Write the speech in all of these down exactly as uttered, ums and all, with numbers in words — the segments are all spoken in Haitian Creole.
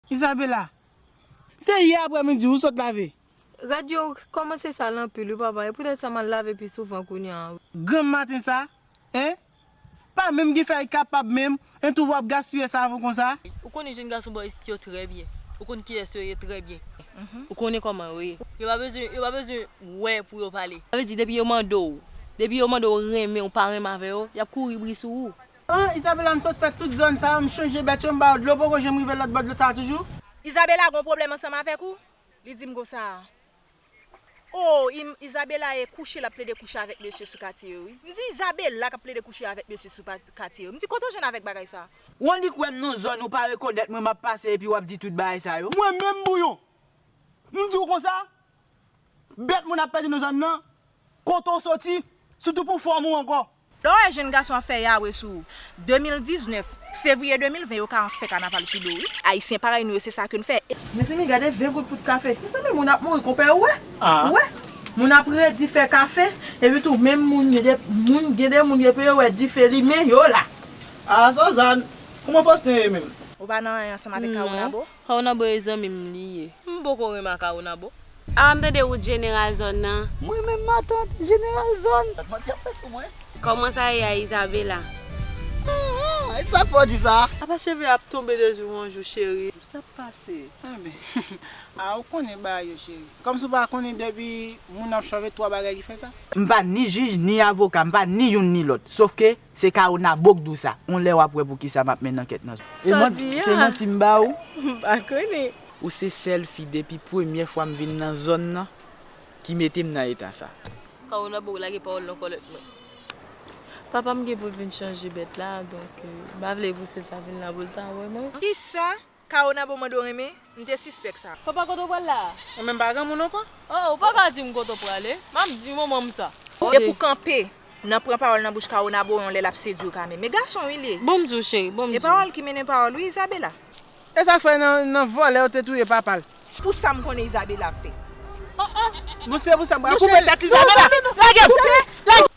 Isabela, se yè aprèmidi ou sot lave. Rad yo kòmanse sal anpil wi papa, e poutèt sa m al lave pi souvan kounye a. Granm maten sa, en? Pa menm gen fè y kapab menm, en tou w ap gaspiye savon konsa. Ou konnen jèn gason bò isit yo trè byen. Ou konn kiyès yo ye trè byen. Ou konnen kòman yo ye. Yo pa bezwen, yo pa bezwen wè pou yo pale. Sa vle di depi yo mande w, depi yo mande w renmen ou pa renmen avè yo, y ap kouri bri sou ou. An, Isabela, m sot fè tout zòn sa, m chanje bèt yo, m ba yo dlo, poko janm rive lòt bò dlo sa a toujou. Isabela gon pwoblèm ansanm avèk ou? Li di m konsa. Oh, Im-, Isabela e kouche, l ap plede kouche avèk mesye sou katye yo, wi. M di Isabela k ap plede kouche avèk mesye sou pa-, katye yo. M di kote w jwenn avèk bagay sa? Ou annik wè m nan zòn ou pa rekonèt mwen, m ap pase epi w ap di tout bagay sa yo. Mwen menm Bouyon. M di w konsa, bèt moun ap pèdi nan zòn nan, kote w soti, sitou pou fòm ou ankò. Lè w wè jèn gason ap fè yawe sou ou, de mil diznèf, fevriye de mil ven, yo ka fè kanaval sou do w, wi. Ayisyen parèy nou yo, se sa ke n fè. Mezanmi, gade ven goud poud kafe. Mezanmi, moun ap mouri, konpè, ou wè? Ou wè? Moun ap redi fè kafe, epi tou, menm moun, gen de moun, gen de moun, epi yo wè dife limen, yo la. Ah, Suzanne, kòman Faustin ye menm? Ou pa nan anyen ansanm avèk Kawonabo? Kawonabo e zanmi m li ye. M poko renmen ak Kawonabo. Awa m tande wout jeneral zòn nan. Mwen menm matant, jeneral zòn. Sa t manti ap fè sou mwen. Kòman sa ye a Isabela? Ah, e sa k fè w di sa? Apa cheve ap tonbe de jou an jou, cheri? Sa p pase. Enben, a ou konnen bagay yo, cheri. Kòmsi w pa konnen depi moun ap chòve twa bagay ki fè sa? M pa ni jij, ni avoka, m pa ni youn ni lòt. Sofke se Kawonabo k di w sa. On lè w ap wè poukisa m ap mennen ankèt nan zòn. E manti, se manti m ba ou? M pa konnen. Ou se sèl fi depi premyè fwa m vin nan zòn nan ki mete m nan eta sa. Kawonabo lage pawòl nan kòlèt mwen. Papa m gen pou l vin chanje bèt la, donk, euh, m pa vle pou se ta vin la pou l ta wè mwen. Kisa? Kawonabo mande w renmen? M te sispèk sa. Papa, kote w pral la? Ou menm pa granmoun ankò? Oh, ou pa ka di m kote w prale. M ap di manman m sa. Depi w kanpe nan pran pawòl nan bouch Kawonabo, yon lè l ap sedui w kanmenm. E gason wi l ye. Bon m di w cheri, bon m di w. E pawòl ki mennen pawòl wi, Isabela. E sa k fè nan, nan vòlè yo te touye papa l. Pou sa m konnen Isabela ap fè. Oh, oh. Bon, se pou sa m pral koupe tèt Isabela. Lage m. Lage m.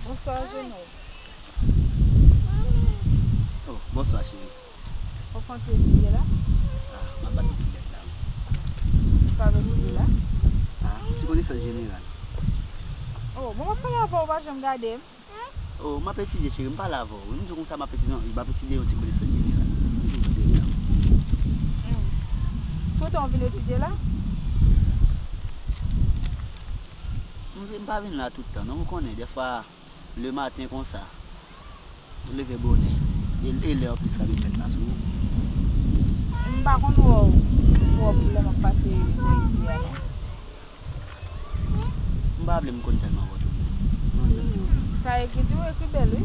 Bonswa, Jeannot. Oh, bonswa, cheri. Ou fè yon ti etidye la? Ah, m ap bat yon ti lèt la, wi. Sa w ap etidye la? Ah, yon ti konesans jeneral. Oh, bon, m ap pale avè w, ou pa janm gade m. Oh, m ap etidye, cheri, m pale avè w. M di w konsa, m ap etidye, m ap etidye yon ti konesans jeneral. Hmm. Toutan w vin etidye la? M vin, m pa vin la tout tan, non, ou konnen, dèfwa, lematen konsa, ou leve bonè, e, e lè yo plis rache tèt la sou ou. M pa konn wè w, twòp lè m ap pase bò isi a, non. M pa vle m konn tèlman wòt ou. Non, non. Sa ekri di w ekri bèl, wi.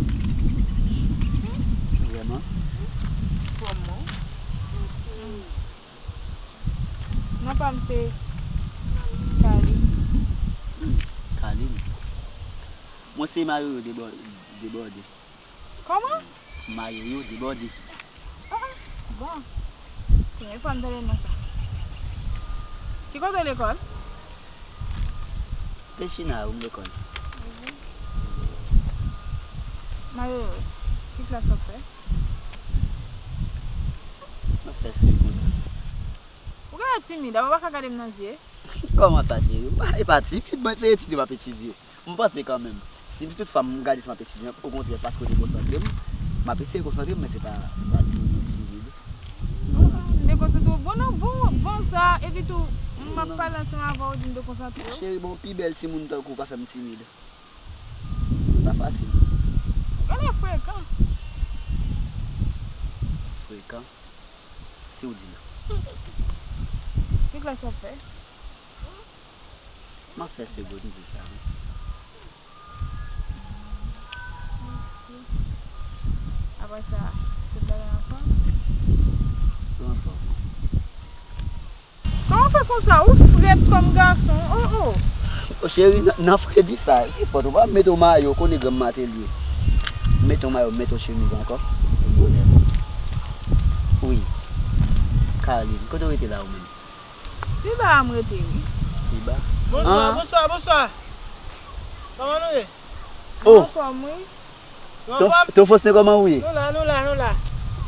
Vrèman? Vrèman. Non pa m se Kaline. Hmm, Kaline. Mwen se Mario Debò-, Debòde. Kòman? Mario Debòde. Ah, ah. Bon. Premye fwa m tande non sa. Ki kote w lekòl? Te China, ou m lekòl. Mayo, ki klas w ap fè? M ap fè segonn. Ou genlè timid, ou pa ka gade m nan zye. Kòman sa, cheri? M pa, e pa timid, mwen se etidye m ap etidye. M panse kanmenm, si toutfwa m gade si m ap etidye, okontrè, paske w dekonsantre m, m ap eseye konsantre m, men se pa, pa timid, timid. M dekonsantre w. Bon, nan bon van sa, epi tou, m ap pale ansanm avè w, ou di m dekonsantre w. Cheri, bon, pi bèl timoun tankou w pa fè m timid. Pa fasil. Ou genlè frekan. Frekan? Si w di l. Ki klas w ap fè? M ap fè segonn pou sa, wi. Apre sa, tout bagay anfòm? Yo anfòm. Kòman w fè konsa? Ou frèt kòm gason. Oh, oh. O cheri, nan, nan fredi sa, se fòt ou pa mete yon mayo, konnen granm matèl ye. Mete yon mayo, mete yon chemiz ankò. Bonè. Wi. Carline, kote w rete la ou menm? Pi ba a m rete, wi. Pi ba? Bonswa, bonswa, bonswa. Kòman nou ye? Oh! Anfòm, wi. Ton, ton Faustin, kòman ou ye? Nou la, nou la, nou la.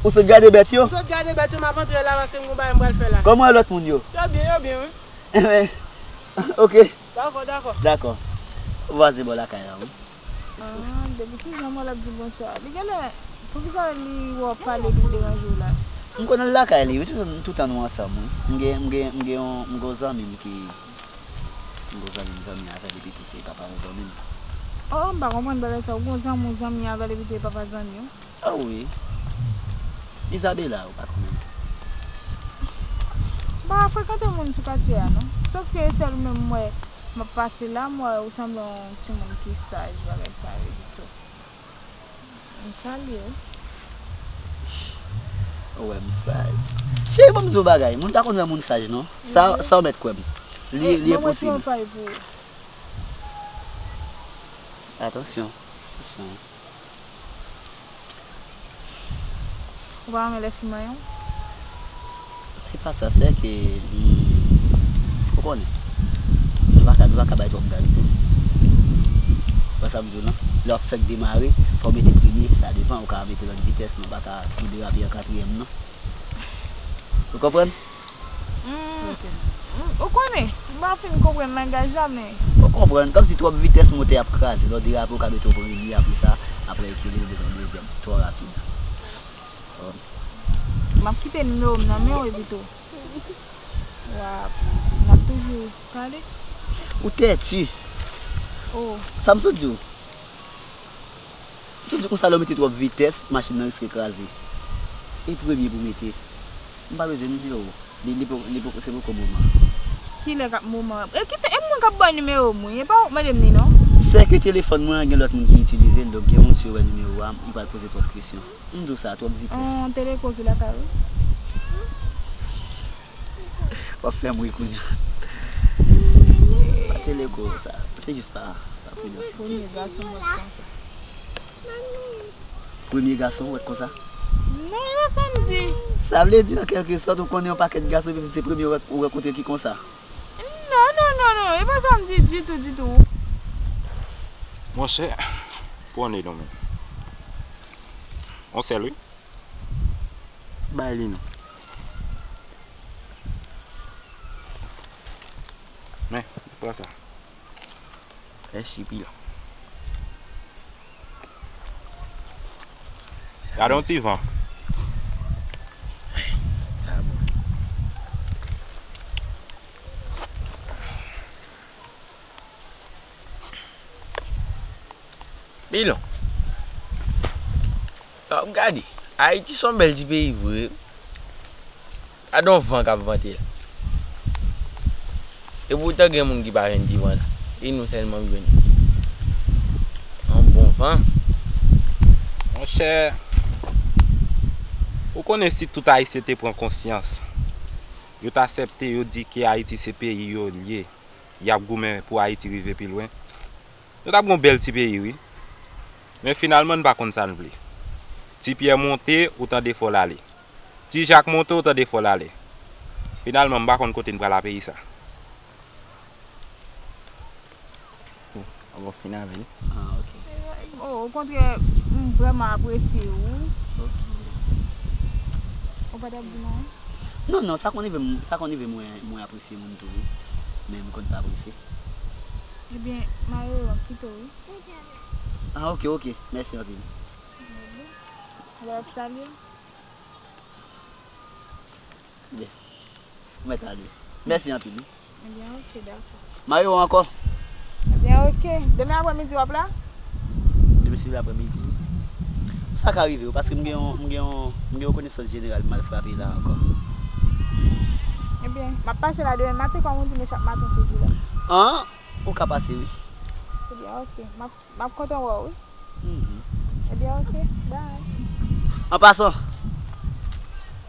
Ou sot gade bèt yo? M sot gade bèt yo, m ap antre la paske m gon bagay m pral fè la. Kòman lòt moun yo? Yo byen, yo byen, wi. Enben, ok. Dakò, dakò. Dakò. Vwazen bò lakay la, wi. Ah, depi sou jan mwen l ap di bonswa. Li genlè, poukisa li wè w pale epi l deranje w la? M konnen l lakay li, wi, toutan, toutan nou ansanm, wi. M gen, m gen, m gen yon, m gen yon zanmi m ki, m gen yon zanmi m, zanmi avè l epi tou se papa yon zanmi m. Oh, m pa konprann bagay sa. Ou gen yon zanmi, yon zanmi avè l epi tou e papa zanmi w? Ah wi. Isabela, ou pa konnen. M pa frekante moun sou katye a, non. Sof ke e sèl ou menm m wè m ap pase la, m wè ou sanble yon timoun ki saj, bagay sa yo, Victor. M salye w. Ou wè m saj. Cheri, ban m di w bagay. Moun pa konn wè moun saj, non. Sa, sa w mèt kwè m. Li, li enposib. Ban mwen ti pay pou ou. Atansyon. Atansyon. Ou pa renmen lè fi manyen w? Se pa sa, se ke, hmm, ou konnen, nou pa ka, nou pa ka bay twòp gaz tou. Wè sa m di w lan? Lè w ap fèk demare, fò w mete premye, sa depann, ou ka mete lòt vitès, men w pa ka tou derape an katriyèm, non. Ou konprann? Hmm, hmm, ou konnen, m pa fin konprann langaj la, men. Ou konprann, kòmsi twòp vitès motè ap kraze, lè w derape, ou ka mete w premye, apre sa, apre ekilib, ou mete w dezyèm, twò rapid. Konprann? M ap kite nimewo m nan men w, epi tou. W ap, n ap toujou pale. Ou tèti. Oh. Sa m sot di w? Sot di konsa, lè w mete twòp vitès, machin nan riske kraze. E premye pou mete. M pa bezwen nimewo w. Li, li poko, li poko, se poko moman. Kilè k ap moman? E kite, e mwen k ap ba w nimewo m, wi. E pa ou k mande m li, non. Sèke telefòn mwen an gen lòt moun ki itilize l, donk gen moun si yo wè nimewo a, li pral poze twòp kesyon. M di w sa, twòp vitès. On teleko ki lakay ou? W ap fè m ri kounye a. Pa teleko, sa, se jis pa, pa pridans. Premye gason mwen konsa. Premye gason ou wè konsa? Non, e pa sa m di. Sa vle di, an kèlke sòt, ou konnen yon pakèt gason, epi se premye ou wè, ou rankontre ki konsa? Non, non, non, non, e pa sa m di ditou, ditou. Monchè, pwone non, men. On sèl, wi. Bay li non. Men, pran sa. Mèsi pil. Gade yon ti van. Sa bon. Bilon. Lè w ap gade, Ayiti se yon bèl ti peyi vre. Gade yon van k ap vante la. Epoutan gen moun ki pa jwenn ti van la. E nou sèlman k jwenn li. Yon bon van. Monchè, ou konnen si tout Ayisyen te pran konsyans, yo t aksepte, yo di ke Ayiti se peyi yo l ye, y ap goumen pou Ayiti rive pi lwen. Nou t ap gen yon bèl ti peyi, wi. Men finalman, n pa konn sa n vle. Ti Pyè monte, ou tande fò l ale. Ti Jak monte, ou tande fò l ale. Finalman, m pa konn kote n pral a peyi sa. Bon, fin avè l. Ah, ok. Oh, okontrè, m vrèman apresye ou. Ok. Ou pa t ap di m anyen? Non, non, sa konn rive m, sa konn rive mwen, mwen apresye moun tou, wi. Men m konn pa apresye. Ebyen, m ale w kite w, wi. Ah, ok, ok. Mèsi anpil. Lè w ap salye l. Byen. Ou mèt ale. Mèsi anpil, wi. Ebyen, ok, dakò. M a wè w ankò. Ebyen, ok. Demen aprèmidi w ap la? Demen se aprèmidi. Sa ka rive, wi, paske m gen yon, m gen yon, m gen yon konesans jeneral m al frape la ankò. Ebyen, m ap pase la demen maten, kòm ou di, m chak maten toujou la. An? Ou ka pase, wi. Ebyen, ok. M ap, m ap kontan wè w, wi. Mhm. Ebyen, ok. Bye. An pasan,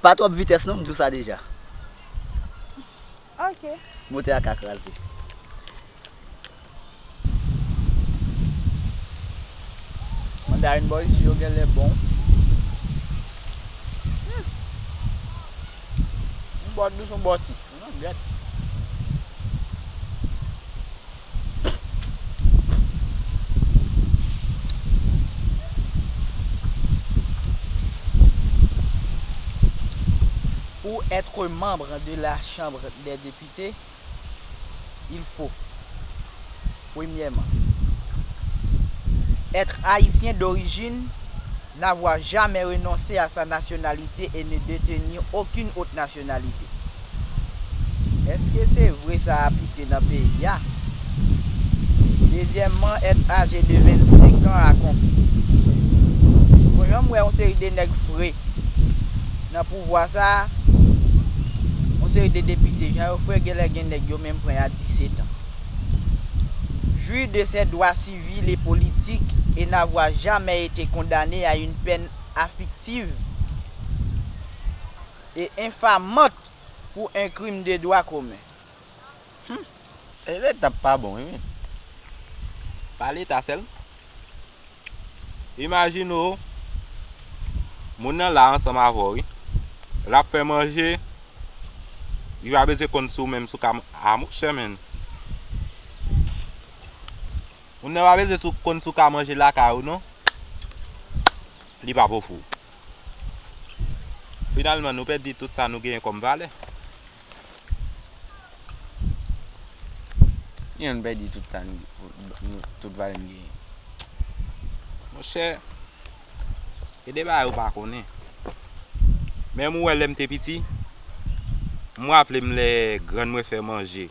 pa twòp vitès non, m di w sa deja. Ok. Motè a ka kraze. Mandarin bò isi yo genlè bon. Hmm. Yon bò dous, yon bò si. Non, gèt. Pour être membre de la Chambre des députés, il faut, premièrement, être haïtien d'origine, n'avoir jamais renoncé à sa nationalité et ne détenir aucune autre nationalité. Èske se vre sa aplike nan peyi a? Dezyèmman, être âgé de vingt-cinq ans accompli. Bon, jan m wè yon seri de nèg fre nan pouvwa sa a, yon seri de depite, jan yo fre, genlè gen nèg yo menm pran y a disèt an. Jouir de ses droits civils et politiques et n'avoir jamais été condamné à une peine afflictive et infamante pour un crime de droit commun. Hmm. E leta p ap pa bon, wi, men. Pa leta sèlman. Imajine w, moun nan la ansanm avè w, wi. L ap fè manje, li pa bezwen konn si w menm si w ka man-, a, monchè, men. Moun nan pa bezwen si w konn si w ka manje lakay ou, non. Li p ap ofri w. Finalman, nou pèdi tout sa nou genyen kòm valè. Jan n pèdi tout tan, nou, nou, tout valè n genyen. Monchè, e de bagay ou pa konnen. Menm ou wè lè m te piti, m raple m lè grann mwen fè manje.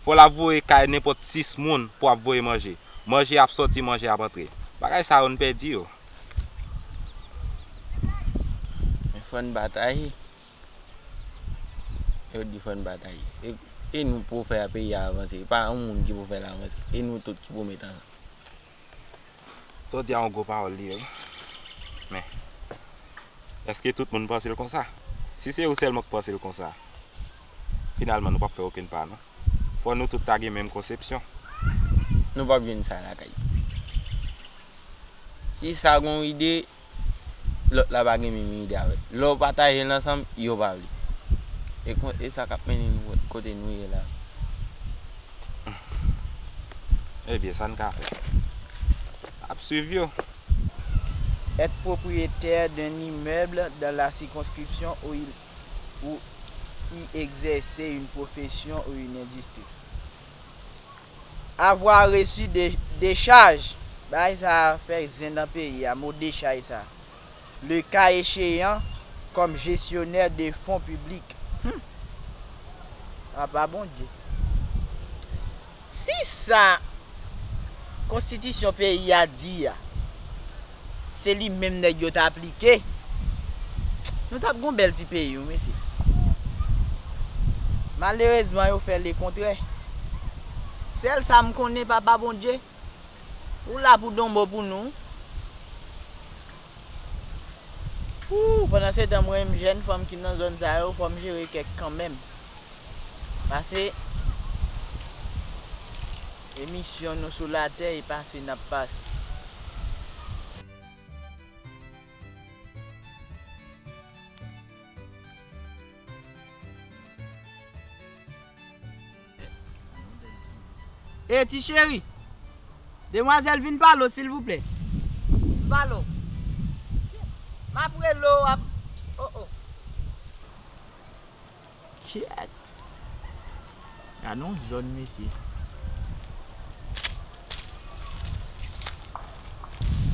Fò l ap voye kay nenpòt sis moun pou ap voye manje. Manje ap sòti, manje ap antre. Bagay sa yo n pèdi yo. Men fò n batay. Yo di fò n batay. E, e nou pou fè peyi a avanse. E pa yon moun ki pou fè l avanse. E nou tout ki pou met ansanm. Sa w di a yon gwo pawòl li ye, wi. Men, èske tout moun panse l konsa? Si se ou sèlman k panse l konsa, finalman, nou p ap fè okenn pa, non. Fò nou tout ta gen menm konsepsyon. Nou p ap jwenn sa lakay. Si sa gen yon ide, lòt la pa gen menm ide avè l. Lè w pataje l ansanm, yo pa vle. E kon, e sa k ap mennen nou kote nou ye la. Ebyen, sa n ka fè? Ap swiv yo. Être propriétaire d'un immeuble dans la circonscription où il, ou y exercer une profession ou une industrie. Avoir reçu des décharges. Bagay sa a fè zen nan peyi a, mo dechaj sa. Le cas échéant, comme gestionnaire de fonds publics. Hmm. Papa Bondye. Si sa konstitisyon peyi a di a, se li menm nèg yo t aplike, nou t ap gon bèl ti peyi, wi, mesye. Malerezman, yo fè lekontrè. Sèl sa m konnen, Papa Bondye, ou la pou donbo pou nou. Ooh, pandan se tan, mwen menm, jèn fanm ki nan zòn sa yo, fò m jere kèk kanmenm. Pase, e misyon nou sou latè, e pase n ap pase. E ti cheri, Demwazèl, vin pale w, silvouplè. M pale w. M ap rele w, w ap, oh, oh. Kyèt. Gade yon zòn, mesye.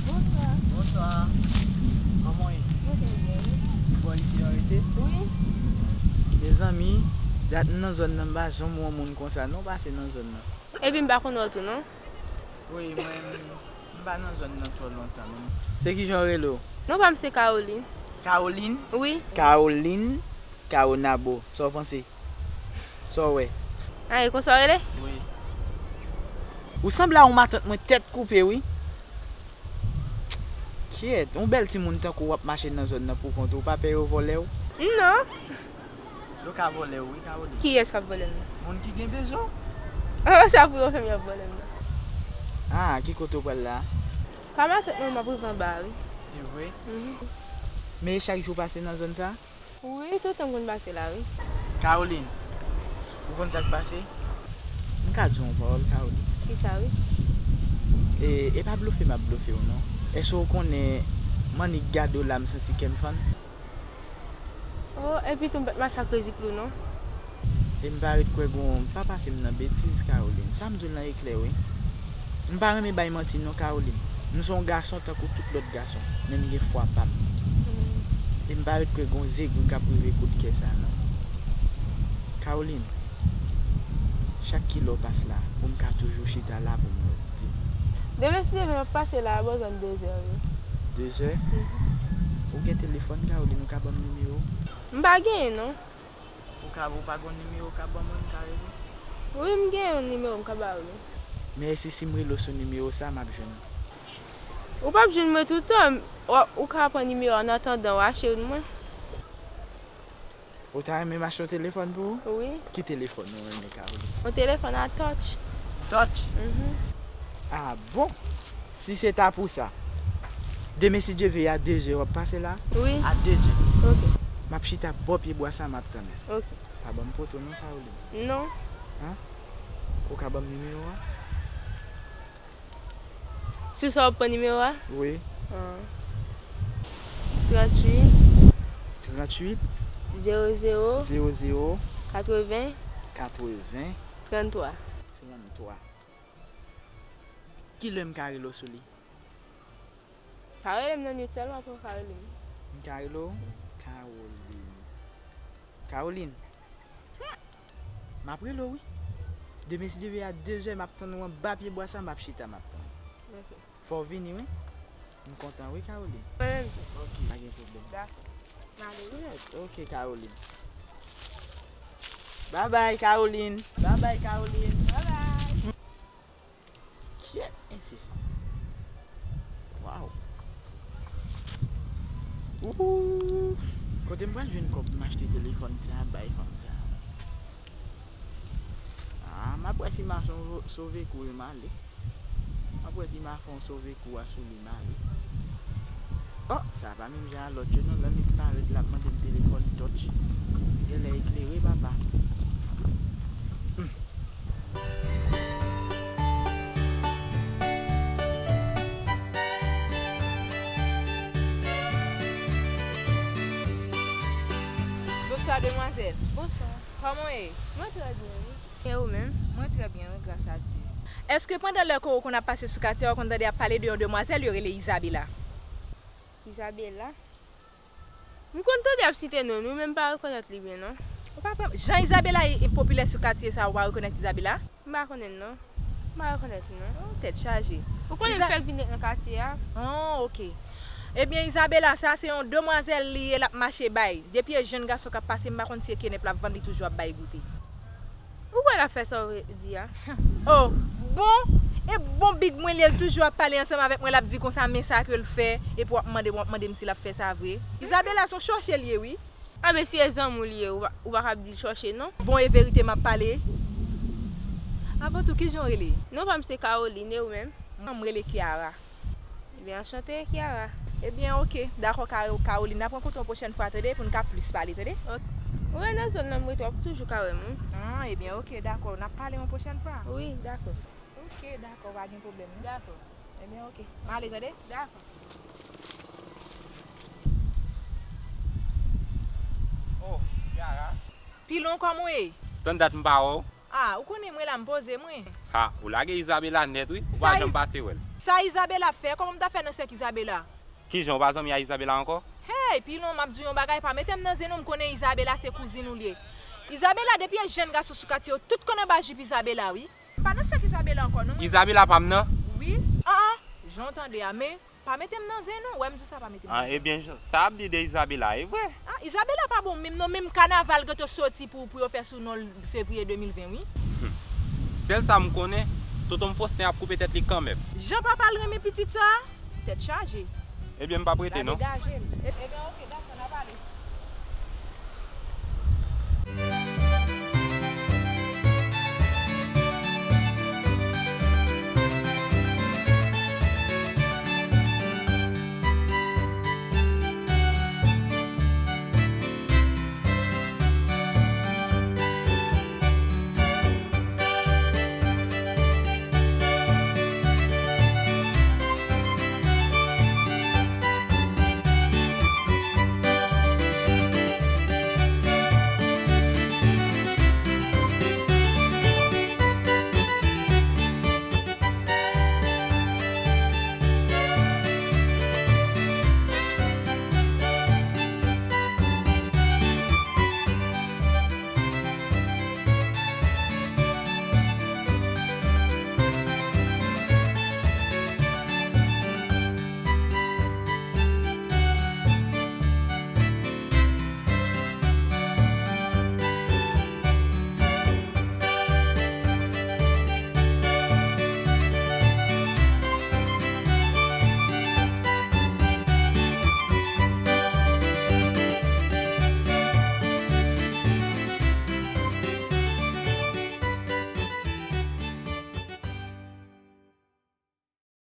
Bonswa. Bonswa. Kòman w ye? Mwen trè byen, wi. Ou bò isi a w rete? Wi. Mezanmi, dat m nan zòn nan, m pa janm wè yon moun konsa non pase nan zòn nan. Epi m pa konn wè w tou non. Wi, mwen, m pa nan zòn nan twò lontan non. Se kijan w rele w? Non pa m se Caroline. Caroline? Wi. Caroline Caronabo, sa w panse? Sa w wè? A, e konsa w rele? Wi. Ou sanble a yon matant mwen tèt koupe, wi. Kyèt, yon bèl timoun tankou w ap mache nan zòn nan poukont ou, ou pa pè yo vòlè w? Non. Yo ka vòlè w, wi, Caroline. Kiyès k ap vòlè m nan? Moun ki gen bezwen w. Oh, sa pou yo fè m y ap vòlè m nan. A, ki kote w pral la? Kay matant mwen, m ap rive anba a, wi. E vre? Mhm. Men e chak jou w pase nan zòn sa? Wi, tout tan m konn pase la, wi. Caroline, ou konn sa k pase? M ka di w yon pawòl, Caroline. Kisa, wi? E, e pa blofe m ap blofe w, non. Èske w konnen m annik gade w la, m santi kè m fann? Oh, epi tou m pa t mache ak Rezi Klou, non. E m pa ret kwè gon, pa pase m nan betiz, Caroline. Sa m di w lan e klè, wi. M pa renmen bay manti non, Caroline. M se yon gason tankou tout lòt gason, men m gen fwa pa m. Mm. E m pa ret kwè gon zegri k ap rive kout kè sa non. Caroline, chak kilè w pase la, pou m ka toujou chita la pou m di. Demen si Dye vle, m ap pase la bò zòn de zè, wi. De zè? Mhm. Ou gen telefòn, Caroline, ou ka ban m nimewo w? M pa genyen non. Ou ka, ou pa gen yon nimewo w ka ban mwen, m ka rele? Wi, m gen yon nimewo m ka ba ou, wi. Men èske si m rele w sou nimewo sa, m ap jwenn ou? Ou p ap jwenn mwen tout tan. Ou, ou ka pran nimewo a, an atandan, w achte youn mwen. Ou ta renmen m achte yon telefòn pou ou? Wi. Ki telefòn ou renmen, Caroline? Yon telefòn a touch. Touch? Mhm. Ah bon? Si se ta pou sa, demen si Dye vle a de zè w ap pase la? Wi. A de zè. Ok. M ap chita bò pye bwa sa, m ap tann ou. Ok. Pa ban m poto non, Caroline. Non. An? Ou ka ban m nimewo a? Sou sa w ap pran nimewo a? Wi. An. Tranntuit. Tranntuit. Zewo zewo. Zewo zewo. Katreven. Katreven. Tranntwa. Tranntwa. Kilè m ka rele w sou li? Pa rele m nan nwit sèlman, apre w ka rele m. M ka rele w? Caroline. Caroline. M ap rele w, wi. Demen, si Dye vle, a de zè, m ap tann ou anba pye bwa sa, m ap chita, m ap tann ou. Ok. Fò w vini, wi. M kontan, wi, Caroline. Mwen menm tou. Ok. Pa gen pwoblèm. Dakò. M ale, wi. Kèt, ok, Caroline. Babay, Caroline. Babay, Caroline. Babay. Kyèt, mesye. Waw. Ooh. Kote m pral jwenn kòb pou m achte telefòn sa a, bay fanm sa a? Ah, m ap wè si m a son-, sove kou wi, m ale. M ap wè si m a fè yon sove kou a sou li, m ale. Oh, sa pa menm jan a lòt yo non, lè nèg parèt la ap mande m telefòn touch. Genlè eklere, papa. Hmm. Bonswa, demwazèl. Bonswa. Kòman w ye? Mwen trè byen, wi. E ou menm? Mwen trè byen, wi, gras a Dye. Èske pandan lè ke w konn ap pase sou katye a, w konn tande y ap pale de yon demwazèl yo rele Isabella? Isabella? M konn tande y ap site non l, wi, men m pa rekonèt li byen, non. Ou pa vrèman, jan Isabella e, e popilè sou katye sa a, ou pa rekonèt Isabella? M pa konnen l, non. M pa rekonèt li, non. Oh, tèt chaje. Ou konnen m fèk vin nan katye a. Oh, ok. Ebyen, Isabella, sa se yon demwazèl li ye, l ap mache bay. Depi e jèn gason k ap pase, m pa konn si e kenèp l ap vann, li toujou ap bay goute. Ou kwè l ap fè sa w di a? Oh, bon, e bon big mwen li ye, l toujou ap pale ansanm avèk mwen, l ap di konsa, men sa ke l fè, epi w ap mande m, w ap mande m si l ap fè sa vre. Isabella, se yon chòche l ye, wi. A, men si e zanmi w li ye, ou pa, ou pa kab di l chòche, non. Bon, e verite m ap pale. Avan tou, kijan w rele? Non pa m se Caroline, e ou menm? Mwen, m rele Kiara. Ebyen, anchante, Kiara. Ebyen, ok. Dakò, Ka-, Caroline. N ap rankontre yon pwochèn fwa, tande, pou n ka plis pale, tande? Ok. Ou wè nan zòn nan m rete, w ap toujou ka wè m, wi. Ah, ebyen, ok, dakò. N ap pale yon pwochèn fwa. Wi, dakò. Ok. Dakò, pa gen pwoblèm non. Dakò. Ebyen, oke. M ale, tande? Dakò. Oh, Yara. Pilon, kòman w ye? Tann dat m pa wè w. Ah, ou konnen mwen la, m poze mwen. Ha, ou lage Isabela nèt wi. Ou pa janm pase wè l. Sa Isabela ap fè? Kòman m ta fè nan sèk Isabela? Kijan, ou pa zanmi a Isabela ankò? Hey, Pilon, m ap di w yon bagay, pa mete m nan zen non, m konnen Isabela se kouzin ou l ye. Isabela, depi e jèn gason sou katye yo, tout konn anba jip Isabela wi. M pa nan sèk Isabela ankò non. Isabela pa m nan? Wi. An an, jan w tande a, men pa mete m nan zen non, wè m di w sa, pa mete m nan zen. Ebyen, sa ap di de Isabela, e vre? Ah, Isabela pa bon menm non, menm kanaval gentan soti pou, pou yo fè sou non l fevriye de mil ven wi. Sèl sa m konnen, tonton m Fosten ap koupe tèt li kanmenm. Jan papa l renmen pitit sa, tèt chaje. Ebyen, m p ap rete non. Degaje l. Ebyen, oke.